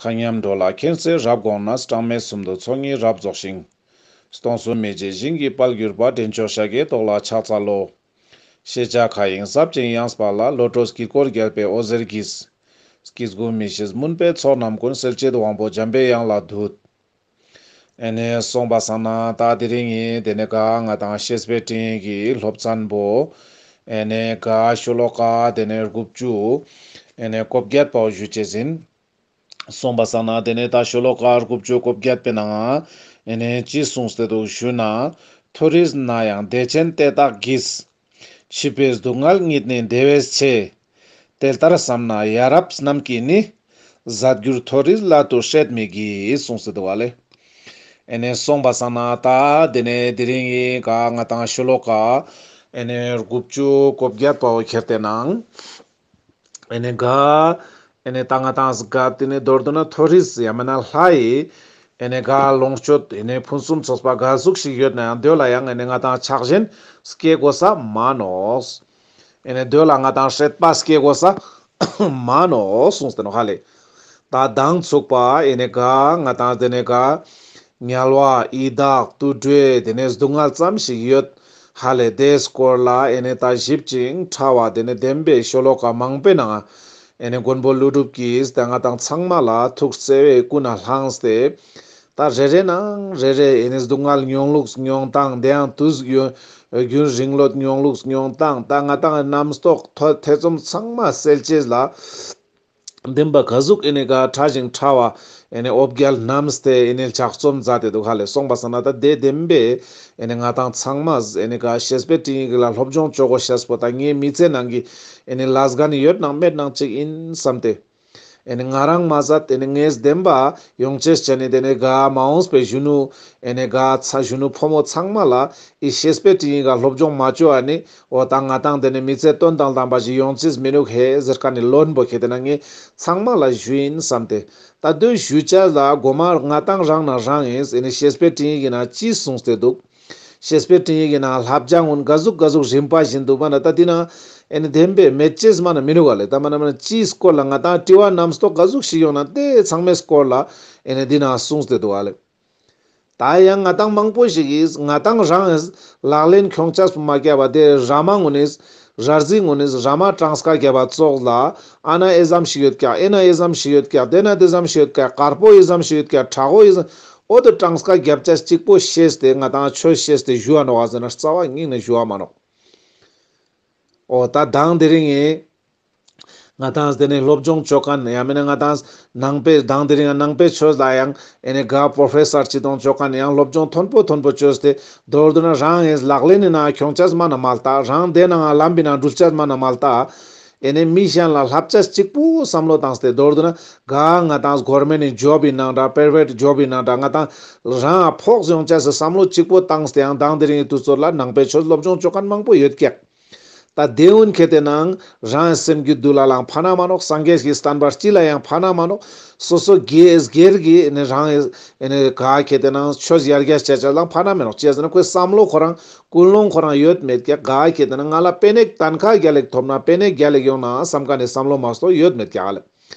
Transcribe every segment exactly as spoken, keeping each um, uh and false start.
མཁའ་མཉམ་འགྲོ་ལ་མཁྱེན་བརྩེ་རབ་དགོངས་ནས། གྲངས་མེད་གསུམ་དུ་ཚོགས་གཉིས་རབ་རྫོགས་ཤིང་། སྟོང་གསུམ་མི་མཇེད་ཞིང་གི་དཔལ་གྱུར་པ། འདྲེན་མཆོག་ཤཱཀྱའི་ཏོག་ལ་ཕྱག་འཚལ་ལོ། ཤེས་བྱ་མཁའ་དབྱིངས་ཟབ་ཅིང་ཡངས་པ་ལ། བློ་གྲོས་དཀྱིལ་འཁོར་རྒྱས་པའི་འོད་ཟེར་གྱིས། སྐྱེ་དགུ་མི་ཤེས་མུན་པའི་ཚོགས་རྣམས་ཀུན། སེལ་བྱེད་དབང་པོ་འཇམ་པའི་དབྱངས་ལ་འདུད། ཨེ་ནེ་སོང་པ་སང་ན་ད་དེ་རིང་ངི་དེ་ནེ་ག་ང་དང་བཤེས་པའི་སྤྲིངས་ཡིག་གི་སློབ་ཚན་པོ་ཨེ་ནེ་ག་ཤོ་ལོ་ཀ་དེ་ནེ་དགུ་བཅུ་ཨེ་ནེ་གོ་བརྒྱད་པའོ་ཞུ་ཅེས་ཨིན། སོང་པ་སང་ན་དེ་ནེ་ད་ཤོ་ལོ་ཀ་དགུ་བཅུ་གོ་བརྒྱད་པའི་ནང་ཨེ་ནེ་ཅི་གསུངས་ཏེ་འདུག་ཞུ་ན། མཐོ་རིས་ན་ཡང་བདེ་ཆེན་དེ་དག་གིས། འཆི་བའི་སྡུག་བསྔལ་ཉིད་ནི་བདེ་བས་ཆེ། དེ་ལྟར་བསམས་ན་ཡ་རབས་རྣམས་ཀྱིས་ནི། ཟད་འགྱུར་མཐོ་རིས་སླད་དུ་སྲེད་མི་བགྱིད། གསུངས་ཏེ་འདུག་པ་ལེ། ཨེ་ནེ་སོང་པ་སང་ན་ད་དེ་ནེ་དེ་རིང་ངི་ག་ང་དང་ཤོ་ལོ་ཀ་ཨེ་ནེ་དགུ་བཅུ་གོ་བརྒྱད་པའོ་ཁྱེར་ཏེ་ནང་ཨེ་ནེ་ག་ཨེ་ནེ་ད་ང་དང་ག་དེ་ནེ་མདོར་བསྡུ་ན་མཐོ་རིས་ཡང་མེན་ན་ལྷ་ཡི་ཨེ་ནེ་ག་ལོངས་སྤྱོད་ཨེ་ནེ་ཕུན་སུམ་ཚོགས་པ་ག་ཟུག་ཞིག་ཡོད་ན་ཡང་དེ་ལ་ཡང་ཨེ་ནེ་ང་དང་ཆགས་ཞེན་སྐྱེ་དགོས་ས་མ་ནོག། ཨེ་ནེ་དེ་ལ་ང་དང་སྲེད་པ་སྐྱེ་དགོས་ས་མ་ནོག་གསུངས་ཏེ་ནོག་ཧ་ལེ། ད་མདང་ཚུག་པ་ཨེ་ནེ་ག་ང་དང་དེ་ནེ་ག་དམྱལ་བ་ཡི་དྭགས་དུད་འགྲོའི་དེ་ནེ་སྡུག་བསྔལ་ཙམ་ཞིག་ཡོད་ཧ་ལེ། དེའི་སྐོར་ལ་ཨེ་ནེ་ད་ཞིབ་ཅིང་ཕྲ་བ་དེ་ནེ་བདེན་པའི་ཤོ་ལོ་ཀ་མང་པོའི་ནང་ཨེ་ནེ་མགོན་པོ་ཀླུ་སྒྲུབ་ཀྱིས་ད་ང་དང་ཚང་མ་ལ་ཐུགས་བརྩེ་བས་ཀུན་ནས་བསླངས་ཏེ། ད་རེ་རེ་ནང་རེ་རེ་ཨེ་ནེ་སྡུག་བསྔལ་མྱོང་ལུགས་མྱོང་སྟངས་དེ་ཡང་དུས་རྒྱུན་རིང་ལོ་མྱོང་ལུགས་མྱོང་སྟངས་ད་ང་དང་རྣམ་རྟོག་ཐེ་ཐེ་ཚོམ་ཚང་མ་སེལ་ཅེས་ལ་བདེན་པ་ག་ཟུག་ཨེ་ནེ་ག་ཕྲ་ཞིང་ཕྲ་བ་ཨེ་ནེ་འོ་བརྒྱལ་རྣམས་ཏེ་ཨེ་ནེ་ལྗགས་རྩོམ་མཛད་དེ་འདུག་ཧ་ལེ། སོང་པ་སང་ན་ད་དེ་བདེན་པའི་ཨེ་ནེ་ང་དང་ཚང་མ་ཨེ་ནེ་ག་བཤེས་པའི་སྤྲིངས་ཡིག་ལ་སློབ་སྦྱོང་ཅོ་དགོས་ཤེས་པོ་ད་ངའི་མི་ཚེ་ནང་གི་ཨེ་ནེ་ལས་འགན་ཡོད་ནང་མེད་ནང་ཅིག་ཨིན་བསམ་སྟེ། ཨེ་ནེ་ང་རང་མ་ཟད་ཨེ་ནེ་ངས་བདེན་པ་ཡོང་ཅེས་བྱས་ནས་དེ་ནེ་ག་མ་འོངས་པའི་གཞོན་ནུ་ཨེ་ནེ་ག་ཚ་གཞོན་ནུ་ཕོ་མོ་ཚང་མ་ལ་ཨི་བཤེས་པའི་སྤྲིངས་ཡིག་ག་སློབ་སྦྱོང་མ་ཅོ་ཨ་ནི་འོ་ད་ང་དང་དེ་ནེ་མི་ཚེ་དོན་དང་ལྡན་པ་ཞིག་ཡོང་ཅེས་མི་ནུག་ཧེ་ཟེར་ཁན་ནི་ལོན་པོ་ཁེ་ཏེ་ན་ངས་ཚང་མ་ལ་ཞུ་ཨིན་བསམ་སྟེ། ད་དུས་ཞུ་ཅེས་ལ་གོ་མ་ང་དང་རང་ན་རང་ཨིན། ཨེ་ནེ་བཤེས་པའི་སྤྲིངས་ཡིག་གི་ནང་ཅི་གསུངས་ཏེ་འདུག། བཤེས་པའི་སྤྲིངས་ཡིག་གི་ནང་བསླབ་བྱ་གུན་ག་ཟུག་ག་ཟུག་རིམ་པ་བཞིན་དུ་མ་ན་ད་དེ་ན་ཨེ་ནེ་བདེན་པའི་མེད་ཅེས་མ་ན་མི་ནུག་ག་ལེ། ད་མ་ན་མ་ན་ཅིའི་སྐོར་ལ་ང་དང་དྲི་བ་རྣམ་རྟོག་ག་ཟུག་ཞིག་ཡོང་ན་དེ་ཚང་མའི་སྐོར་ལ་ཨེ་ནེ་དེ་ན་གསུངས་ཏེ་འདུག་ག་ལེ། ད་ཡང་ང་དང་མང་པོ་ཞིག་གིས་ང་དང་རང་ལག་ལེན་ཁྱོང་ཅེས་པོ་མ་རྒྱབ་པ་དེ་ར་མ་གུན་ནིས་ར་རྫི་གུན་ནིས་ར་མ་གྲངས་ཀ་རྒྱབ་པ་ཙོགས་ལ་ཨ་ན་ཨེ་ཙམ་ཞིག་ཡོད་ཀྱག། ཨེ་ན་ཨེ་ཙམ་ཞིག་ཡོད་ཀྱག། དེ་ན་དེ་ཙམ་ཞིག་ཡོད་ཀྱག། དཀར་པོ་ཨེ་ཙམ་ཞིག་ཡོད་ཀྱག། ཁྲ་གོ་ཨེ་ཙམ། འོ་དེ་གྲངས་ཀ་རྒྱབ་ཅེས་གཅིག་པོ་ཤེས་ཏེ་ང་དང་ཆོས་ཤེས་ཏེ་ཞུ་བ་ནོག་ག་ཟེར་ན་རྩ་བ་ཉིད་ནས་ཞུ་བ་མ་ནོག། འོ་ད་དང་དེ་རིང་ངས་ང་དང་དེ་ནེ་སློབ་སྦྱོང་ཅོ་ཁན་ཡང་མེན་ན་ང་དང་ནང་པའི་དང་དེ་རིང་ནང་པའི་ཆོས་ལ་ཡང་ཨེ་ནེ་ག་པྲོ་ཕེ་སར་ཅི་དང་ཅོ་ཁན་ཡང་སློབ་སྦྱོང་མཐོན་པོ་མཐོན་པོ་ཅོས་ཏེ་མདོར་བསྡུ་ན་རང་ངས་ལག་ལེན་ནི་ནང་ཁྱོང་ཅེས་མ་ན་མ་ལྟ། རང་དེ་ནང་ལམ་པའི་ནང་འགྲུལ་ཅེས་མ་ན་མ་ལྟ། ཨེ་ནེ་མི་གཞན་ལ་ལྷབ་ཅེས་གཅིག་པོ་བསམ་བློ་བཏང་སྟེ་མདོར་བསྡུ་ན་ག་ང་དང་གོར་མེན་ནི་ཇོབ་ཨིན་ནང་འདྲ་པྲའི་ཝེཊ་ཇོབ་ཨིན་ནང་འདྲ་ང་དང་རང་ཕོགས་ཡོང་ཅེས་སི་བསམ་བློ་གཅིག་པོ་བཏང་སྟེ་ཡང་དང་དེ་རིང་ངི་དུས་ཚོད་ལ་ནང་པའི་ཆོས་སློབ་སྦྱོང་ཅོ་ཁན་མང་པོ་ཡོད་ཀྱག། ད་དེ་གུན་ཁེ་ཏེ་ནང་རང་སེམས་རྒྱུད་འདུལ་བ་ལའང་ཕན་མ་ནོག། སངས་རྒྱས་ཀྱི་བསྟན་པ་སྤྱི་ལ་ཡང་ཕན་མ་ནོག། སོ་སོ་སྒེར་སྒེར་གྱི་ཨེ་ནེ་རང་ཨེ་ནེ་ག་ཁེ་ཏེ་ནང་ཆོས་ཡར་རྒྱས་ཅོ་ཅེས་ལའང་ཕན་མེ་ནོག། ཅི་ཟེར་ན་ཁོའི་བསམ་བློ་ཁོ་རང་ཀུན་སློང་ཁོ་རང་ཡོད་མེད་ཀྱག། ག་ཁེ་ཏེ་ནང་ང་ལ་པེ་ནེ་ཏན་ཁ་རྒྱལ་ལ་ཐོབ་ན་པེ་ནེ་རྒྱལ་ལ་ཡོང་ན་བསམ་ཁན་ནི་བསམ་བློ་མ་གཏོགས་ཡོད་མེད་ཀྱག་ལེ།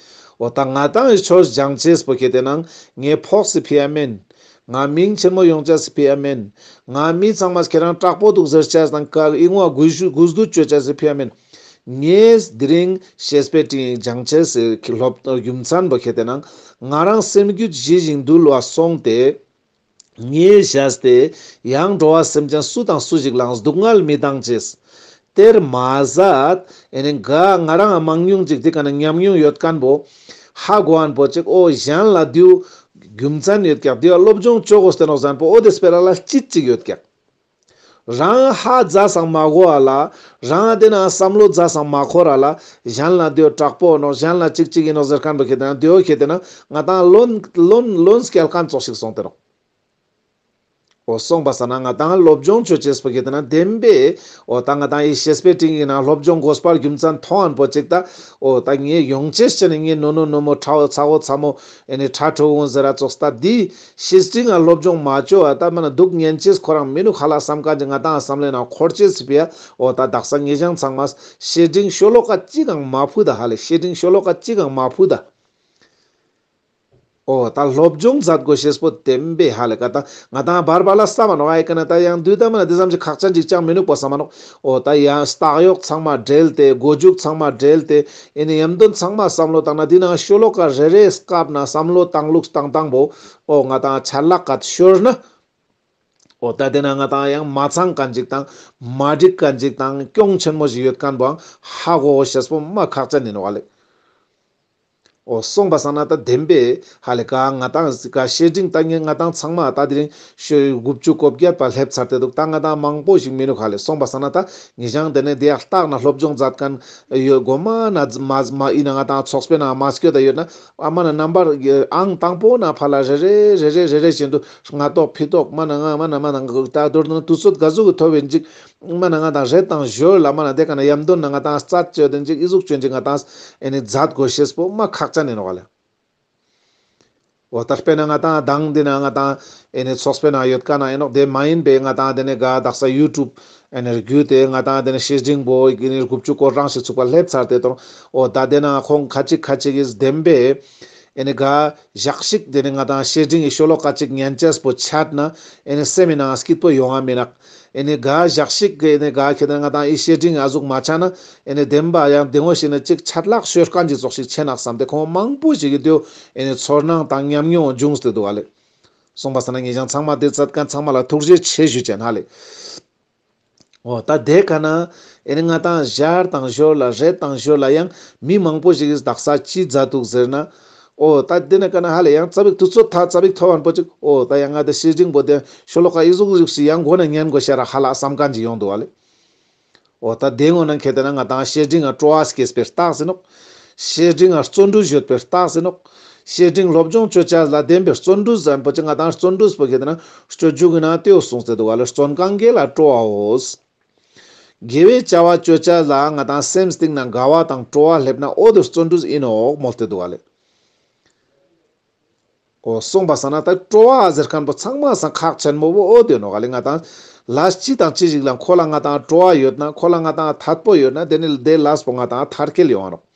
འོ་ད་ང་དང་ངི་ཆོས་སྦྱང་ཅེས་པོ་ཁེ་ཏེ་ནང་ངའི་ཕོགས་སི་ཕི་ཡ་མེན། ང་མིང་ཆེན་མོ་ཡོང་ཅེས་སི་ཕི་ཡ་མེན། ང་མི་ཚང་མས་ཁྱེ་རང་དྲག་པོ་འདུག་ཟེར་ཅེས་དང་ཀ་ཨི་ངོ་གུས་གུས་འདུད་ཅོ་ཅེས་སི་ཕི་ཡ་མེན། ངས་དེ་རིང་བཤེས་པའི་སྤྲིངས་ཡིག་སྦྱང་ཅེས་སི་སློབ་རྒྱུ་མཚན་པོ་ཁེ་ཏེ་ནང་ང་རང་སེམས་རྒྱུད་ཞི་ཞིང་དུལ་བ་སོང་སྟེ། ངས་བྱས་ཏེ་ཡང་འགྲོ་བ་སེམས་ཅན་སུ་དང་སུ་ཞིག་ལའང་སྡུག་བསྔལ་མི་བཏང་ཅེས། དེར་མ་ཟད་ཨེ་ནེ་ག་ང་རང་མང་ཉུང་ཅིག་དེ་ཀ་ན་ཉམས་མྱོང་ཡོད་ཁན་པོ་ཧ་གོ་ཁན་པོ་ཅིག་འོ་གཞན་ལ་དེའུ་རྒྱུ་མཚན་ཡོད་ཀྱག། དེའུ་སློབ་སྦྱོང་ཅོ་དགོས་ཏེ་ནོག་ཟེར་ཁན་པོ་འོ་དེ་སྤེ་ར་ལ་ཅིག་ཅིག་ཡོད་ཀྱག། རང་ཧ་ཛ་སང་མ་གོ་བ་ལ་རང་དེ་ན་བསམ་བློ་ཛ་སང་མ་འཁོར་བ་ལ་གཞན་ལ་དེའུ་དྲག་པོ་ནོག། གཞན་ལ་ཅིག་ཅིག་ཨིན་ནོག་ཟེར་ཁན་པོ་ཁེ་ཏེ་ན་དེའུ་ཁེ་ཏེ་ན་ང་དང་ལོན་ལོན་ལོན་སྐྱེལ་ཁན་ཙོགས་ཤིག་སོང་སྟེ་ནོག། འོ་སོང་པ་སང་ན་ང་དང་སློབ་སྦྱོང་ཅོ་ཅེས་པོ་ཁེ་ཏེ་ན་བདེན་པའི་འོ་ད་ང་དང་ངི་བཤེས་པའི་སྤྲིངས་ཡིག་ནང་སློབ་སྦྱོང་དགོས་པ་རྒྱུ་མཚན་མཐོང་ཁན་པོ་ཅིག་ད་འོ་ད་ངས་ཡོང་ཅེས་ཅན་ངས་ནོ་ནོ་ནོ་མོ་ཁྲ་བོ་ཚ་བོ་ཚ་མོ་ཨེ་ནེ་ཁྲ་ཁྲོ་འོང་ཟེར་ར་ཙོགས་ད་དེ་བཤེས་སྤྲིངས་ང་སློབ་སྦྱོང་མ་ཅོ་བ་ད་མ་ན་སྡུག་ཉན་ཅེས་ཁོ་རང་མི་ནུག་ཧ་ལ་བསམ་ཁན་ཅིག་ང་དང་བསམ་བློའི་ནང་འཁོར་ཅེས་སི་ཕི་ཡ་འོ་ད་དག་ས་ངེ་ཅང་ཚང་མ་བཤེས་སྤྲིངས་ཤོ་ལོ་ཀ་གཅིག་ཀྱང་མ་ཕུད་ད་ཧ་ལེ་བཤེས་སྤྲིངས་ཤོ་ལོ་ཀ་གཅིག་ཀྱང་མ་ཕུད་ད། འོ་ད་སློབ་སྦྱོང་མཛད་དགོས་ཤེས་པོ་བདེན་པའི་ཧ་ལས་ཀ་ད་ང་ཏང་བར་བར་ལ་བསམ་མ་ནོག་ཨའི་ཀ་ན་ད་ཡང་དུས་ད་མ་ན་དེ་ཙམ་ཞིག་ཁག་ཅན་ཅིག་ཅང་མི་ནུག་པ་བསམ་མ་ནོག་འོ་ད་ཡང་ལྟག་གཡོག་ཚང་མ་བསྒྲིལ་ཏེ་མགོ་མཇུག་ཚང་མ་བསྒྲིལ་ཏེ་ཨེ་ནི་ཡམ་དོན་ཚང་མ་བསམ་བློ་བཏང་ན་དེ་ནང་ཤོ་ལོ་ཀ་རེ་རེ་སྐབས་ན་བསམ་བློ་བཏང་ལུགས་བཏང་སྟངས་པོ་འོ་ང་ཏང་ཆ་ལག་ག་ཤོར་ན། འོ་ད་དེ་ན་ང་ཏང་ཡང་མ་ཚང་མཁན་ཅིག་དང་མ་འགྲིག་མཁན་ཅིག་དང་གྱོང་ཆེན་མོ་ཞིག་ཡོད་མཁན་པོའང་ཧ་གོ་ཤེས་པོ་མ་ཁག་ཅན་ཡིན་ནོག་ལེ། འོ་སོང་པ་སང་ན་ད་བདེན་པའི་ཧ་ལས་ཀ་ང་ཏང་ཟི་ཀ་བཤེས་སྤྲིང་ད་ངས་ང་ཏང་ཚང་མ་ད་དེ་རིང་ཤོ་དགུ་བཅུ་གོ་བརྒྱད་པ་སླེབས་ཚར་ཏེ་འདུག་ད་ང་ཏང་མང་པོ་ཞིག་མི་ནུག་ཧ་ལས། སོང་པ་སང་ན་ད་ངེད་ཅག་དེ་ནས་དེ་ཡང་ལྟག་ན་སློབ་སྦྱོང་མཛད་མཁན་ཡོད་གོ་མ་ན་མ་མ་ཡིན་ན་ང་ཏང་ཚོགས་པའི་ནང་མ་སྐྱོད་ད་ཡོད་ན། ཨ་མ་ན་རྣམ་པར་ཨང་དང་པོ་ན་ཕ་ལ་རེ་རེ་རེ་རེ་རེ་རེ་བཞིན་དུ་སྔ་ཏོག་ཕི་ཏོག་མ་ན་ང་མ་ན་མ་ན་ད་མདོར་ན་དུས་ཚོད་ག་ཟུག་གི་ཐོབ་ཡིན་ཅིག་མ་ན་ང་ཏང་རེ་དང་ཞོར་ལ་མ་ན་དེ་ཀ་ན་ཡམ་དོན་ན་ང་ཏང་རྩད་གཅོད་དེ་ཅིག་ཨི་ཟུག་གཅོད་ཅིག་ང་ཏང་ཨེ་ནི་མཛད་དགོས་ཤེས་པོ་མ་ཁག་ཅན་ཡིན་ནོག་ལེ། འོ་ད་དཔེར་ན་ང་ཏང་དང་འདི་ན་ང་ཏང་ཨེ་ནི་ཚོགས་པའི་ནང་ཡོད་ཀ་ན་ཨེ་ནོག་དེ་མ་ཡིན་པའི་ང་ཏང་དེ་ནས་ག་དག་ས་ཡུ་ཊུབ་ཨེ་ནི་བརྒྱུད་དེ་ང་ཏང་དེ་ནས་བཤེས་སྤྲིང་པོ་ཨེ་ནི་དགུ་བཅུ་གོ་གྲངས་ཤིག་ཚུགས་པ་སླེབས་ཚར་ཏེ་དང་འོ་ད་དེ་ན་ཁོང་ཁ་ཅིག་ཁ་ཅིག་གིས་བདེན་པའི་ཨེ་ནི་ག་ཞག་ཞིག་དེ་ནི་ང་ཏང་བཤེས་སྤྲིང་གི་ཤོ་ལོ་ཀ་ཅིག་ཉན་ཅེས་པོ་ཆད་ན་ཨེ་ནི་སེམས་ནང་སྐྱིད་པོ་ཡོང་ང་མི་ནུག་ཨེ་ནི་ག་ཞག་ཞིག་གི་ཨེ་ནི་ག་ཁྱེད་ང་ཏང་ཨི་བཤེས་སྤྲིང་ཨ་ཟུག་མ་ཆ་ན་ཨེ་ནི་བདེན་པ་ཡང་བདེན་པོ་ཞིག་ན་ཅིག་ཆད་ལྷག་ཤོར་མཁན་ཅིག་ཙོགས་ཤིག་ཆེ་ནག་བསམ་སྟེ་ཁོང་མང་པོ་ཞིག་གི་དུ་ཨེ་ནི་ཚོར་སྣང་དང་ཉམས་མྱོང་འབྱུང་སྟེ་འདུག་ཨ་ལེ། སོང་པ་སང་ན་ངེད་ཅག་ཚང་མ་དེ་མཛད་མཁན་ཚང་མ་ལ་ཐུགས་རྗེ་ཆེ་ཞུ་ཅན་ཧ་ལེ། འོ་ད་དེ་ཀ་ན་ཨེ་ནི་ང་ཏང་ཞར་དང་ཞོར་ལ་རེ་དང་ཞོར་ལ་ཡང་མི་མང་པོ་ཞིག་གིས་དག་ས་ཅི་མཛད་འདུག་ཟེར་ན། འོ་ད་དེ་ནས་ཀ་ན་ཧ་ལས་ཡང་ཙ་པིག་དུས་ཚོད་ཐ་ཙ་པིག་ཐོབ་པ་པོ་ཅིག་འོ་ད་ཡང་ང་དེ་བཤེས་སྤྲིང་པོ་དེ་ཤོ་ལོ་ཀ་ཨི་ཟུག་ཟུག་ཞིག་ཡང་མགོ་ན་ཉན་དགོས་ཤ་ར་ཧ་ལ་བསམ་མཁན་ཅིག་ཡོང་འདུག་ཨ་ལེ། འོ་ད་དེ་ངོ་ན་ཁེ་དེ་ན་ང་ཏང་བཤེས་སྤྲིང་ང་སྤྲོ་བ་སྐྱེས་པའི་རྟགས་ཡིན་ནོག་བཤེས་སྤྲིང་ང་བརྩོན་འགྲུས་ཡོད་པའི་རྟགས་ཡིན་ནོག་བཤེས་སྤྲིང་སློབ་སྦྱོང་ཅོ་ཅེས་ལ་ལྡན་པའི་བརྩོན་འགྲུས་ཟེར་པོ་ཅིག་ང་ཏང་བརྩོན་འགྲུས་པོ་ཁེ་དེ་ན་སྤྱོད་འཇུག་གི་ནང་དེའོ་གསུངས་ཏེ་འདུག་ཨ་ལེ། བརྩོན་གང་དགེ་ལ་སྤྲོ་བའོ། དགེ་བའི་བྱ་བ་ཅོ་ཅེས་ལ་ང་ཏང་སེམས་གཏིང་ན་དགའ་བ་དང་སྤྲོ་བ་སླེབས་ན་འོ་དེ་བརྩོན་འགྲུས་ཡིན་ནོག་མོལ་ཏེ་འདུག་ཨ་ལེ། འོ་སོང་པ་སང་ན་ད་སྤྲོ་བ་ཟེར་མཁན་པོ་ཚང་མ་སང་ཁག་ཆེན་མོ་བོ་འོ་དེ་ནོག་ཨ་ལེ། ང་ཏང་ལས་ཅི་དང་ཅི་ཞིག་ལ་ཁོ་ལ་ང་ཏང་སྤྲོ་བ་ཡོད་ན་ཁོ་ལ་ང་ཏང་ཐད་པོ་ཡོད་ན་དེ་ནི་དེ་ལས་པོ་ང་ཏང་མཐར་འཁྱོལ་ཡོང་ང་ནོག་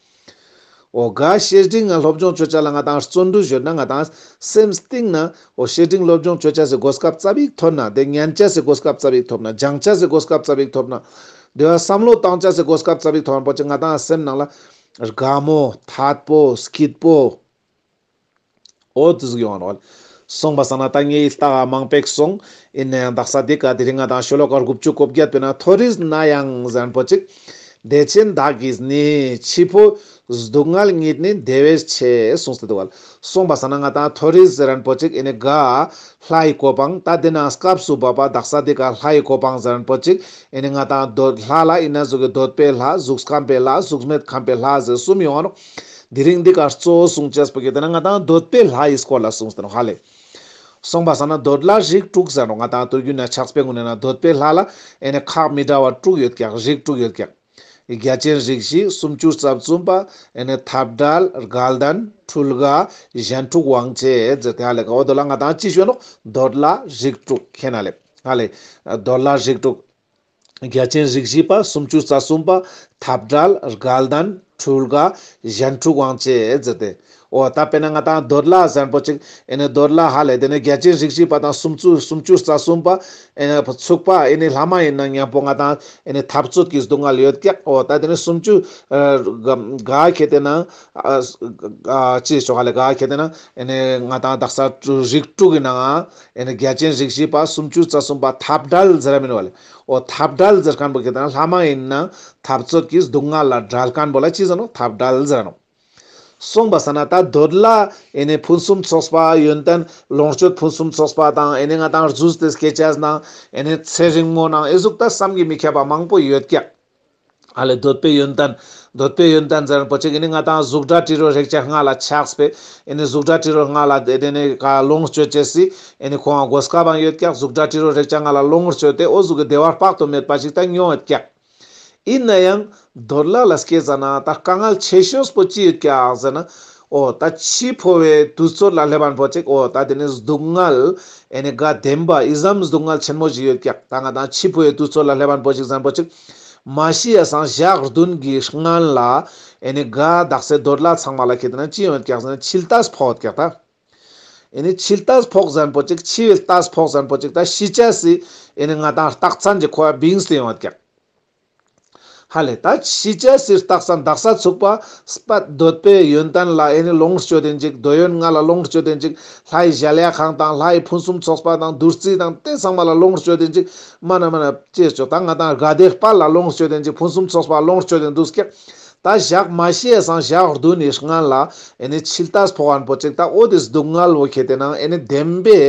འོ་ག་བཤེས་སྤྲིང་ང་སློབ་སྦྱོང་ཅོ་ཅེས་ལ་ང་ཏང་བརྩོན་འགྲུས་ཡོད་ན་ང་ཏང་སེམས་གཏིང་ན་འོ་བཤེས་སྤྲིང་སློབ་སྦྱོང་ཅོ་ཅེས་སི་གོ་སྐབས་ཙ་པིག་ཐོབ་ན་དེ་ཉན་ཅེས་སི་གོ་སྐབས་ཙ་པིག་ཐོབ་ན་སྦྱང་ཅེས་སི་གོ་སྐབས་ཙ་པིག་ཐོབ་ན་དེ་བ་བསམ་བློ་བཏང་ཅེས་སི་གོ་སྐབས་ཙ་པིག་ཐོབ་པོ་ཅིག་ང་ཏང་སེམས་ནང་ལ་དགའ་མོ་ཐད་པོ་སྐྱིད་པོ། འོ་དེ་ཟུག་ཡོང་ང་ནོག་ཨ་ལེ། སོང་པ་སང་ན་ད་ངའི་ལྟ་ག་མང་པོ་ཞིག་སོང་། ཡིན་ན་ཡང་དག་ས་དེ་ཀ་དེ་རིང་ང་ཏང་ཤོ་ལོ་ཀ་དགུ་བཅུ་གོ་བརྒྱད་པའི་ནང་མཐོ་རིས་ན་ཡང་ཟེར་མཁན་པོ་ཅིག་བདེ་ཆེན་བདག་གིས་ནི། འཆི་འཕོ་སྡུག་བསྔལ་ཉིད་ནི་བདེ་བས་ཆེ། གསུངས་ཏེ་འདུག་ཨ་ལེ། སོང་པ་སང་ན་ང་ཏང་མཐོ་རིས་ཟེར་མཁན་པོ་ཅིག་ཨེ་ནི་ག་ལྷའི་གོ་འཕང་ད་དེ་ནང་སྐབས་སུ་བབ་པ་དག་ས་དེ་ཀ་ལྷའི་གོ་འཕང་ཟེར་མཁན་པོ་ཅིག་ཨེ་ནི་ང་ཏང་འདོད་ལྷ་ལ་ཡིན་ན་གཟུགས་ཀྱི་འདོད་པའི་ལྷ་གཟུགས་ཁམས་པའི་ལྷ་གཟུགས་མེད་ཁམས་པའི་ལྷ་ཟེར་གསུམ་ཡོང་ང་ནོག་དེ་རིང་འདི་ཀ་གཙོ་བོ་གསུང་ཅེས་པོ་གི་དེ་ན་ང་ཏང་འདོད་པའི་ལྷ་ཡི་སྐོར་ལ་གསུངས་ཏེ་ནོག་ཧ་ལེ། སོང་པ་སང་ན་འདོད་ལྷ་རིགས་དྲུག་ཟེར་ནོག་ང་ཏང་དུས་རྒྱུན་ན་ཆགས་པའི་ངོས་ནས་ན་འདོད་པའི་ལྷ་ལ་ཨེ་ནི་ཁག་མི་འདྲ་བ་དྲུག་ཡོད་ཀྱག་རིགས་དྲུག་ཡོད་ཀྱག་རྒྱལ་ཆེན་རིགས་བཞི་སུམ་ཅུ་རྩ་གསུམ་པ་ཨེ་ནི་འཐབ་བྲལ་དགའ་ལྡན་འཕྲུལ་དགའ་གཞན་འཕྲུལ་དབང་བྱེད་ཟེར་ཏེ་ཧ་ལེ་ཀ་འོ་དོ་ལ་ང་ཏང་ཅི་ཞུ་ནོག་འདོད་ལྷ་རིགས་དྲུག་ཁེ་ན་ལེ་ཧ་ལེ། འདོད་ལྷ་རིགས་དྲུག་རྒྱལ་ཆེན་རིགས་བཞི་པ་སུམ་ཅུ་རྩ་གསུམ་པ་འཐབ་བྲལ་དགའ་ལྡན་འཕྲུལ་དགའ་གཞན་འཕྲུལ་དབང་བྱེད་ཟེར་ཏེ། འོ་ད་དཔེར་ན་ང་ཏང་འདོད་ལྷ་ཟེར་མཁན་པོ་ཅིག་ཨེ་ནི་འདོད་ལྷ་ཧ་ལེ་དེ་ནི་རྒྱལ་ཆེན་རིགས་བཞི་པ་དང་སུམ་ཅུ་སུམ་ཅུ་རྩ་གསུམ་པ་ཨེ་ནི་ཚུགས་པ་ཨེ་ནི་ལྷ་མ་ཡིན་ན་མཉམ་པོ་ང་ཏང་ཨེ་ནི་འཐབ་རྩོད་ཀྱི་སྡུག་བསྔལ་ཡོད་ཀྱག་འོ་ད་དེ་ནི་སུམ་ཅུ་ག་ཁེ་དེ་ན་ཅི་ཞོག་ཧ་ལེ་ག་ཁེ་དེ་ན་ཨེ་ནི་ང་ཏང་དག་ས་རིགས་དྲུག་གི་ནང་ཨེ་ནི་རྒྱལ་ཆེན་རིགས་བཞི་པ་སུམ་ཅུ་རྩ་གསུམ་པ་འཐབ་བྲལ་ཟེར་ར་མིན་བ་ལེ། འོ་འཐབ་བྲལ་ཟེར་མཁན་པོ་གི་དང་ལྷ་མ་ཡིན་ན་འཐབ་རྩོད་ཀྱི་སྡུག་བསྔལ་ལ་བྲལ་མཁན་པོ་ལ་ཅི་ཟེར་ནོག་འཐབ་བྲལ་ཟེར་ནོག་སོང་པ་སང་ན་ད་འདོད་ལྷ་ཨེ་ནི་ཕུན་སུམ་ཚོགས་པ་ཡོན་ཏན་ལོངས་སྤྱོད་ཕུན་སུམ་ཚོགས་པ་དང་ཨེ་ནི་ང་ཏང་རྫུས་ཏེ་སྐྱེ་ཅེས་ནང་ཨེ་ནི་ཚེ་རིང་མོ་ནང་ཨེ་ཟུག་ད་བསམ་གྱིས་མི་ཁྱབ་པ་མང་པོ་ཡོད་ཀྱག་ཨ་ལེ་འདོད་པའི་ཡོན་ཏན། འདོད་པའི་ཡོན་ཏན་ཟེར་པོ་ཅིག་ཨེ་ནི་ང་ཏང་གཟུགས་སྒྲ་དྲི་རོ་རེག་བྱ་ལྔ་ལ་ཆགས་པའི་ཨེ་ནི་གཟུགས་སྒྲ་དྲི་རོ་ལྔ་ལ་དེ་དེ་ནི་ག་ལོངས་སྤྱོད་ཅེས་སི་ཨེ་ནི་ཁོང་གོ་སྐབས་ཡང་ཡོད་ཀྱག་གཟུགས་སྒྲ་དྲི་རོ་རེག་བྱ་ལྔ་ལ་ལོངས་སྤྱོད་དེ་འོ་ཟུག་གི་བདེ་བ་དཔག་ཏུ་མེད་པ་ཞིག་ད་མྱོང་ཡོད་ཀྱག་ཡིན་ན་ཡང་འདོད་ལྷ་ལ་སྐྱེས་ཙ་ན་ད་དཀའ་ངལ་ཆེ་ཤོས་པོ་ཅི་ཡོད་ཀྱག་ཟེར་ན། འོ་ད་འཆི་འཕོ་བའི་དུས་ཚོད་ལ་སླེབས་པ་པོ་ཅིག་འོ་ད་དེ་ནི་སྡུག་བསྔལ་ཨེ་ནི་ག་བདེན་པ་ཨི་ཙམ་སྡུག་བསྔལ་ཆེན་མོ་ཞིག་ཡོད་ཀྱག་ད་ང་ཏང་འཆི་འཕོ་བའི་དུས་ཚོད་ལ་སླེབས་པ་པོ་ཅིག་ཟེར་པོ་ཅིག་མ་ཤི་ཡ་སང་ཞག་བདུན་གྱི་སྔན་ལ་ཨེ་ནི་ག་དག་སའི་འདོད་ལྷ་ཚང་མ་ལ་ཁེ་དེ་ན་ཅི་ཡོད་ཀྱག་ཟེར་ན་འཆི་ལྟས་འཕོ་ཡོད་ཀྱག་ད། ཨེ་ནི་འཆི་ལྟས་ཕོག་ཟེར་ཁན་པོ་ཅིག་འཆི་བའི་ལྟས་ཕོག་ཟེར་ཁན་པོ་ཅིག་ད་ཤི་ཅེས་སི་ཨེ་ནི་ང་ཏང་རྟགས་མཚན་ཅིག་ཁོ་བ་བིངས་ཏེ་ཡོང་བ་ཀྱག་ཧ་ལེ། ད་ཤི་ཅེས་སི་རྟགས་མཚན་དག་ས་ཚུག་པ་སྤད་འདོད་པའི་ཡོན་ཏན་ལ་ཨེ་ནི་ལོངས་སྤྱོད་དེན་ཅིག་འདོད་ཡོན་ལྔ་ལ་ལོངས་སྤྱོད་དེན་ཅིག་ལྷའི་གཞལ་ཡས་ཁང་དང་ལྷའི་ཕུན་སུམ་ཚོགས་པ་དང་བདུད་རྩི་དང་དེ་ཚང་མ་ལ་ལོངས་སྤྱོད་དེན་ཅིག་མ་ན་མ་ན་ཅེས་ཆོག་ད་ང་ཏང་དགའ་བདེ་དཔལ་ལ་ལོངས་སྤྱོད་དེན་ཅིག་ཕུན་སུམ་ཚོགས་པ་ལ་ལོངས་སྤྱོད་དེན་འདུག་ཀྱག་ད་ཞག་མ་ཤི་ཡ་སང་ཞག་བདུན་ནི་སྔན་ལ་ཨེ་ནི་འཆི་ལྟས་ཕོག་ཁན་པོ་ཅིག་ད་འོ་དེ་སྡུག་བསྔལ་བོ་ཁྱེར་ཏེ་ན་ཨེ་ནི་བདེན་པའི་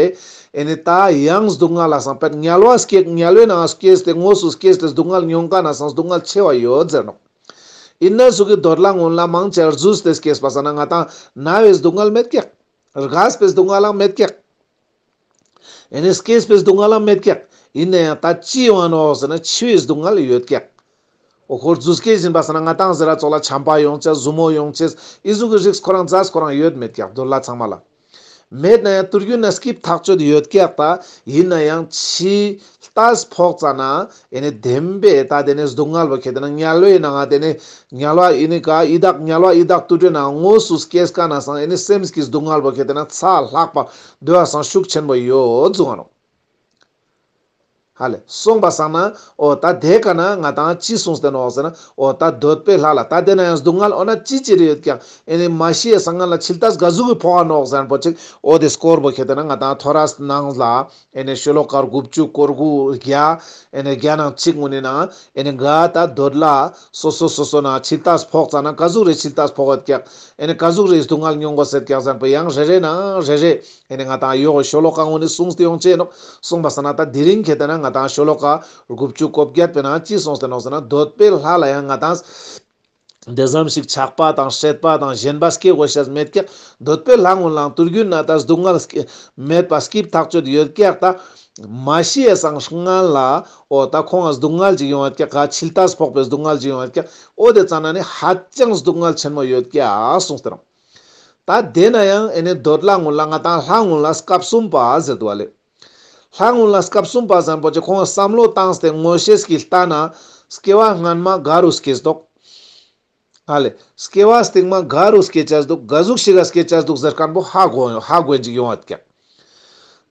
ཨེ་ནི་ད་ཡང་སྡུག་བསྔལ་ལ་སང་དཔེར་དམྱལ་བ་སྐྱེ་དམྱལ་བའི་ནང་སྐྱེས་ཏེ་དངོས་སུ་སྐྱེས་ཏེ་སྡུག་བསྔལ་མྱོང་ཁན་ན་སང་སྡུག་བསྔལ་ཆེ་བ་ཡོད་ཟེར་ནོག་ཨིན་ན་ཟུག་གི་འདོད་ལྷ་རྔོན་ལ་མང་ཆེ་བ་རྫུས་ཏེ་སྐྱེས་པ་སང་ན་ང་ཏང་ན་བའི་སྡུག་བསྔལ་མེད་ཀྱག་རྒས་པའི་སྡུག་བསྔལ་ལའང་མེད་ཀྱག་ཨེ་ནི་སྐྱེས་པའི་སྡུག་བསྔལ་ལའང་མེད་ཀྱག་ཨིན་ན་ཡང་ད་ཅི་ཡོང་ང་ནོག་ཟེར་ན་འཆི་བའི་སྡུག་བསྔལ་ཡོད་ཀྱག་འོ་ཁོ་རྫུས་སྐྱེས་ཡིན་པ་སང་ན་ང་ཏང་ཟེར་ར་ཙོགས་ལ་ཆམ་པ་ཡོང་ཅེས་ཟུར་མོ་ཡོང་ཅེས་ཨི་ཟུག་གི་རིགས་ཁོ་རང་ཛས་ཁོ་རང་ཡོད་མེད་ཀྱག་འདོད་ལྷ་ཚང་མ་ལ། མེད་ན་ཡང་དུས་རྒྱུན་ན་སྐྱིད་ཐག་ཆོད་ཡོད་ཀྱག་ད་ཡིན་ན་ཡང་འཆི་ལྟས་ཕོག་ཙ་ན་ཨེ་ནི་བདེན་པའི་ད་དེ་ནི་སྡུག་བསྔལ་བོ་ཁྱེར་ཏེ་ན་དམྱལ་བའི་ནང་ང་དེ་ནི་དམྱལ་བ་ཨེ་ནི་ག་ཡི་དྭགས་དམྱལ་བ་ཡི་དྭགས་དུད་འགྲོའི་ནང་དངོས་སུ་སྐྱེས་ཁན་ན་སང་ཨེ་ནི་སེམས་ཀྱི་སྡུག་བསྔལ་བོ་ཁྱེར་ཏེ་ན་ཚ་ལྷག་པ་འདོད་པ་སང་ཤུགས་ཆེན་པོ་ཡོད་ཟུག་ག་ནོག་ཧ་ལེ། སོང་པ་སང་ན་འོ་ད་དེ་ཀ་ན་ང་ཏང་ཅི་གསུངས་ཏེ་ནོག་ཟེར་ན་འོ་ད་འདོད་པའི་ལྷ་ལ་ད་དེ་ན་ཡང་སྡུག་བསྔལ་འོ་ན་ཅི་ཅི་རེ་ཡོད་ཀྱག་ཨེ་ནི་མ་ཤི་ཡ་སང་སྔན་ལ་འཆི་ལྟས་ག་ཟུག་གི་ཕོག་ག་ནོག་ཟེར་ཁན་པོ་ཅིག་འོ་དེ་སྐོར་བོ་ཁྱེར་ཏེ་ན་ང་ཏང་ཐོ་རས་ནང་ལ་ཨེ་ནི་ཤོ་ལོ་ཀ་དགུ་བཅུ་གོ་དགུ་བརྒྱ་ཨེ་ནི་བརྒྱ་ནང་གཅིག་གུན་ནི་ནང་ཨེ་ནི་ག་ད་འདོད་ལྷ་སོ་སོ་སོ་སོ་ན་འཆི་ལྟས་ཕོག་ཙ་ན་ག་ཟུག་རེ་འཆི་ལྟས་ཕོག་ཡོད་ཀྱག་ཨེ་ནི་ག་ཟུག་རེ་སྡུག་བསྔལ་མྱོང་དགོས་ཟེར་ཀྱག་ཟེར་ཁན་པོ་ཡང་རེ་རེ་ནང་རེ་རེ་ཨེ་ནི་ང་ཏང་ཡོག་ཤོ་ལོ་ཀ་གུན་ནི་གསུངས་ཏེ་ཡོང་ཅེས་ནོག་སོང་པ་སང་ན་ད་དེ་རིང་ཁྱེར་ཏེ་ན་ང་ཏང་ཤོ་ལོ་ཀ་དགུ་བཅུ་གོ་བརྒྱད་པའི་ནང་ཅི་གསུངས་ཏེ་ནོག་ཟེར་ན་འདོད་པའི་ལྷ་ལ་ཡང་ང་ཏང་དེ་ཙམ་ཞིག་ཆགས་པ་དང་སྲེད་པ་དང་ཞེན་པ་སྐྱེ་དགོས་ཤེས་མེད་ཀྱག་འདོད་པའི་ལྷ་གུན་ལའང་དུས་རྒྱུན་ན་ད་སྡུག་བསྔལ་སྐྱེ་མེད་པ་སྐྱིད་ཐག་ཆོད་ཡོད་ཀྱག་ད་མ་ཤི་ཡ་སང་སྔན་ལ་འོ་ད་ཁོང་ང་སྡུག་བསྔལ་ཅིག་ཡོང་ཡོད་ཀྱག་ག་འཆི་ལྟས་ཕོག་པའི་སྡུག་བསྔལ་ཅིག་ཡོང་ཡོད་ཀྱག་འོ་དེ་ཙ་ན་ནི་ཧ་ཅང་སྡུག་བསྔལ་ཆེན་མོ་ཡོད་ཀྱག་གསུངས་ཏེ་རང་། ད་དེ་ན་ཡང་ཨེ་ནི་འདོད་ལྷ་གུན་ལ་ང་ཏང་ལྷ་གུན་ལ་སྐབས་གསུམ་པ་ཟེར་འདུག་བ་ལེ། ལྷ་གུན་ལ་སྐབས་གསུམ་པ་ཟེར་ཁན་པོ་ཅིག་ཁོང་བསམ་བློ་བཏང་སྟེ་མངོན་ཤེས་ཀྱི་ལྟ་ན་སྐྱེ་བ་སྔན་མ་ག་རུ་སྐྱེས་འདུག་ཧ་ལེ། སྐྱེ་བ་སྟིང་མ་ག་རུ་སྐྱེ་ཅེས་འདུག་ག་ཟུག་ཞིག་ག་སྐྱེ་ཅེས་འདུག་ཟེར་ཁན་པོ་ཧ་གོ་ཧ་གོ་ཡིན་ཅིག་ཡོང་བ་ཀྱག་